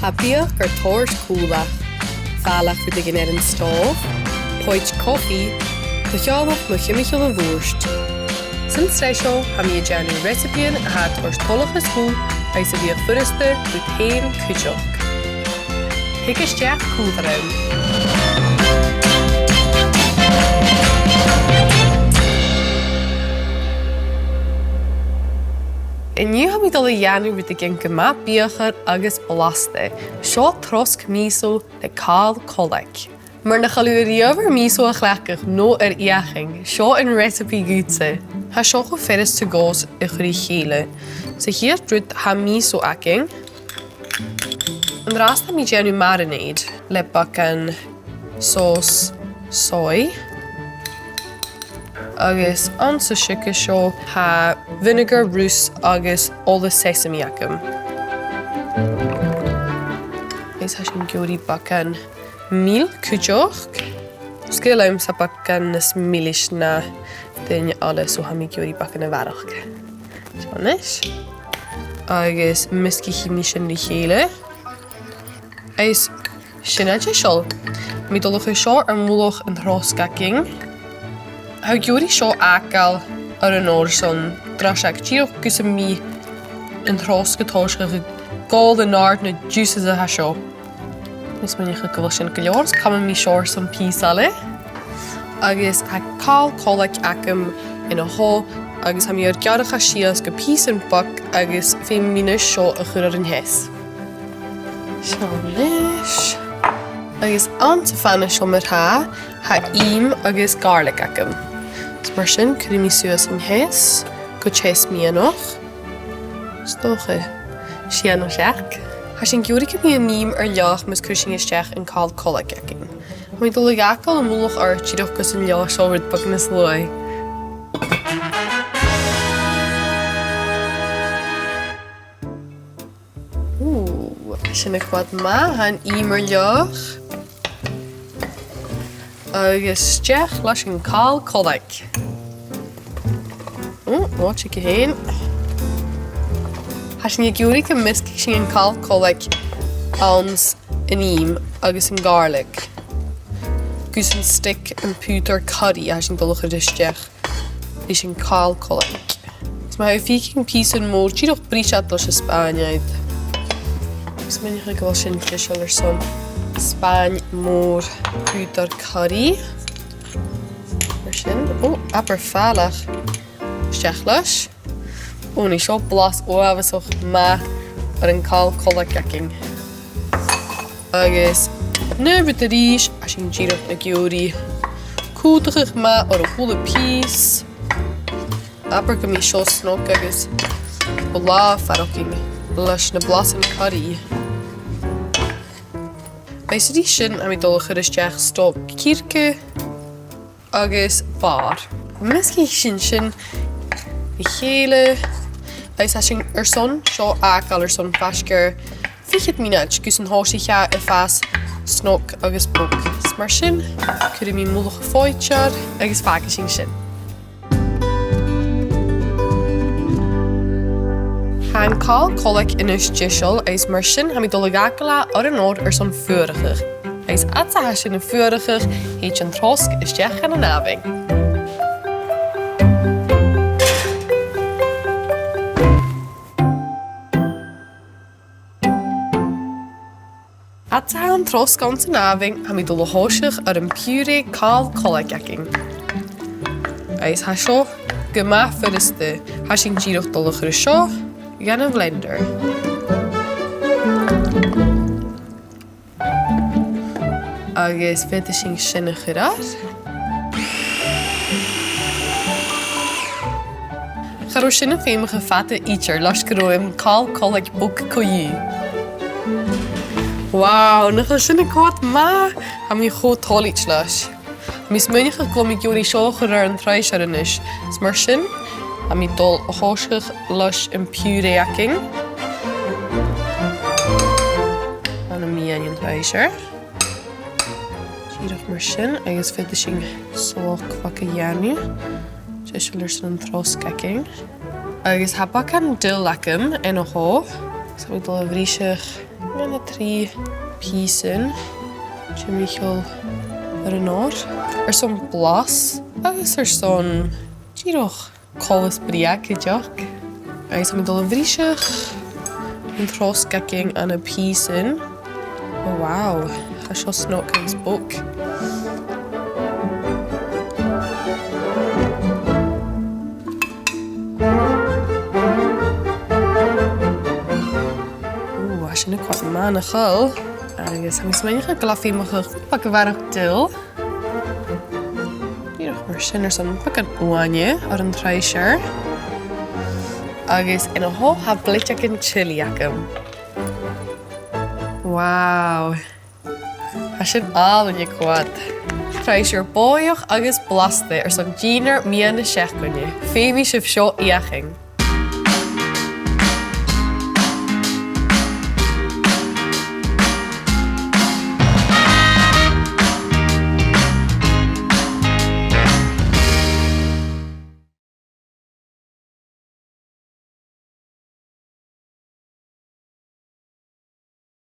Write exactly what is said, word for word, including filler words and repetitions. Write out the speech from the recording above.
Tha biadh gar toirt còmhla. Fàileadh rudeigin air an stòbh, poit cofaidh, do sheòladh no timcheall a' bhùird. San t-sreath seo, tha mi a' dèanamh reasabaidhean a tha a' toirt toileachas dhut agus a bhiodh furasta dhut fhèin cuideachd. Thig a-steach còmhla rium. An-diugh tha mi a' dol a dhèanamh rudeigin gu math biorhaichte agus blasta. Seo trosg miso le càl coileach. Mura h-eil thu riamh air miso a chleachdadh no air fheuchainn, seo an reasabaidh dhutsa. Tha seo cho furasta 's a ghabhas a chur ri chèile. Sa chiad rud, tha miso againn. An-dràsta tha mi a' dèanamh marinade le beagan sòs soy. Agus anns an t-siucas seo, tha vinegar, rùsar agus ola sesame agam. Agus tha sinn ag iarraidh beagan mil cuideachd. 'S caomh leamsa beagan nas milis na duine eile, so tha mi ag iarraidh beagan a bharrachd. Seo a-nis. Agus measgaichidh mi sin ri chèile. Is sin e deiseil. Tha mi a' dol a chur seo air mullach an trosg againn. Tha mi ag iarraidh seo fhàgail air an oir son drasaig dìreach gus am bi an trosg a' tòiseachadh a' gabhail an-àird na juices a tha seo. Is mi a' smaoineachadh gu bheil sin gu leòr, is cumaidh mi seo airson pìos eile. Agus tha càl coileach agam an-seo, agus tha mi air gearradh sìos gu pìosan beag agus feumaidh mi a-nis seo a chur air an teas. Seo a-nis. Agus anns a' phana seo mar-thà, tha ìm agus garlic agam. Is mar sin, cuiridh mi suas an teas, gu teas meadhanach. 'S dòcha, sia no seachd. Tha sinn ag iarraidh gum bi an ìm air leth mus cuir sinn a-steach an càl coileach againn. Tha mi a' dol a dh'fhàgail am mullach oirre dìreach gus an leigh seo rud beag nas luaithe. Ù, sin a' coimhead math, tha an ìm air leth. Agus a-steach leis an càl coileach. Ù, ò, check e fhèin. Tha sinn ag iarraidh gum measgaichidh sinn an càl coileach anns an ìm agus an garlic. Gus an stick am pùdar curry a tha sinn a' dol a chur a-steach leis an càl coileach. Is ma tha thu a' faicinn pìosan mòr, dìreach briseadh leis an spàin iad. Agus smaoinich gu bheil sin deiseil airson spàin mhòr pùdar curry. Mar sin. Ò, abair fàileadh. A-steach leis. Ò, nì seo blas uabhasach math air an càl coileach againn. Agus an aon rud a-rithist, tha sinn dìreach ag iarraidh cutadh math air a h-uile pìos. Abair gum bi seo snog agus blàth a' faireachdainn leis na blasan curry. Agus a-rithist sin, tha mi a' dol a chur a-steach stoc circe agus bàrr. Measgaichidh sinn sin ri chèile, agus tha sinn airson seo fhàgail airson faisg air fichead mionaid gus an tòisich e a' fàs snog agus bog. Is mar sin, cuiridh mi mullach a' phoit air agus fàgaidh sinn sin. Tha an càl coileach a-nis deiseil, agus mar sin, tha mi a' dol a dh'fhàgail e air an oir airson fuarachadh. Agus fhad 's a tha sin a' fuarachadh, thèid an trosg a-steach dhan an àmhainn. Fhad 's a tha an trosg anns an àmhainn, tha mi a' dol a thòiseachadh air am purée càl coileach againn. Agus tha seo gu math furasta, tha sinn dìreach a' dol a chur seo dhan a' bhlender. Agus faodaidh sinn sin a chur air. Cha robh sin a' feumachadh fada idir, leis gun robh an càl coileach bog co-dhiù. Wow, nach eil sin a' coimhead math? Tha mi cho toilichte leis. Tha mi a' smaoineachadh gu bheil mi ag iarraidh seo a chur air an truinnsear a-nis. Is mar sin, tha mi a' dol a thòiseachadh leis an purée againn. Ann am meadhan an truinnseir. Dìreach mar sin, agus faodaidh sinn stoc bheag a dhèanamh. Deiseil airson an trosg againn. Agus tha beagan dill agam an-seo. Agus tha mi a' dol a bhriseadh na trì pìosan timcheall air an adhar airson blas agus airson dìreach coltas brèagha cuideachd. Agus tha mi a' dol a bhriseadh an trosg againn ann am pìosan. Oh, wow. Tha seo snog agus bog. Ò, tha sin a' coimhead math, nach eil? Agus tha mi a' smaoineachadh gu bheil e feumach beagan barrachd dil. Dìreach mar sin airson beagan uaine air an truinnsear. Agus an-seo tha blideagan chili agam. Wow. Tha sin àlainn a' coimhead. Truinnsear bòidheach agus blasta airson dìnnear meadhan na seachdaine. Feumaidh sibh seo fheuchainn.